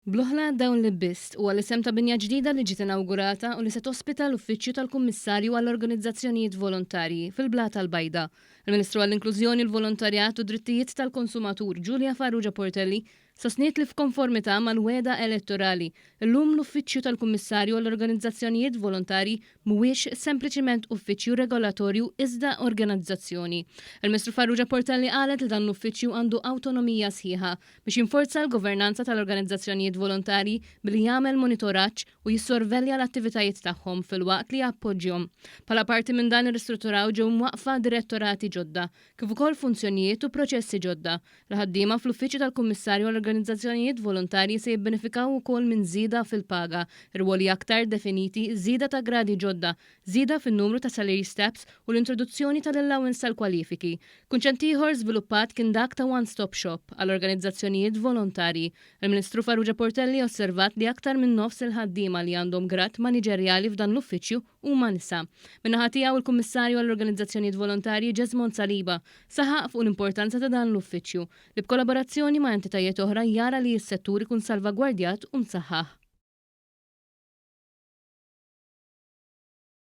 Bluħla Dawn Libbist huwa l-isem ta' binja ġdida li ġiet inawgurata u li se tospita l-Uffiċċju tal-Kummissarju għall-Organizzazzjonijiet Volontarji fil-Blata l-Bajda. Il-Ministru għall-Inklużjoni, l-Volontarjat u d-Drittijiet tal-Konsumatur Julia Farrugia Portelli sostniet li f'konformità mal-wegħda elettorali, illum l-Uffiċċju tal-Kummissarju għall-Organizzazzjonijiet Volontarji mhuwiex sempliċiment uffiċċju regolatorju iżda organizzazzjoni. Il-Ministru Farrugia Portelli qalet li dan l-uffiċċju għandu awtonomija sħiħa biex jinforza l-governanza tal-organizzazzjonijiet volontarji billi jagħmel monitoraġġ u jissorvelja l-attivitajiet tagħhom filwaqt li jappoġġjhom. Bħala parti minn dan ir-ristrutturaw ġew mwaqqfa direttorati ġodda, kif ukoll funzjonijiet u proċessi ġodda. Il-ħaddiema fl-Uffiċċju tal-Kummissarju għall-Organizzazzjonijiet Volontarji se jibbenefikaw ukoll minn żieda fil-paga, rwoli aktar definiti, żieda ta' gradi ġodda, żieda fin-numru ta' salary steps u l-introduzzjoni tal-allowance tal-kwalifiki. Kunċett ieħor żviluppat kien dak ta' one-stop shop għal organizzazzjonijiet volontarji. Il-Ministru Farrugia Portelli osservat li aktar minn nofs il-ħaddiema li għandhom grad maniġerjali f'dan l-uffiċċju huma nisa. Min-naħa tiegħu il-Kummissarju għall-Organizzazzjonijiet Volontarji Jesmond Saliba saħaq fuq l-importanza ta' dan l-uffiċċju, li b'kollaborazzjoni ma' entitajiet oħra jara li s-settur ikun salvagwardjat u msaħħaħ.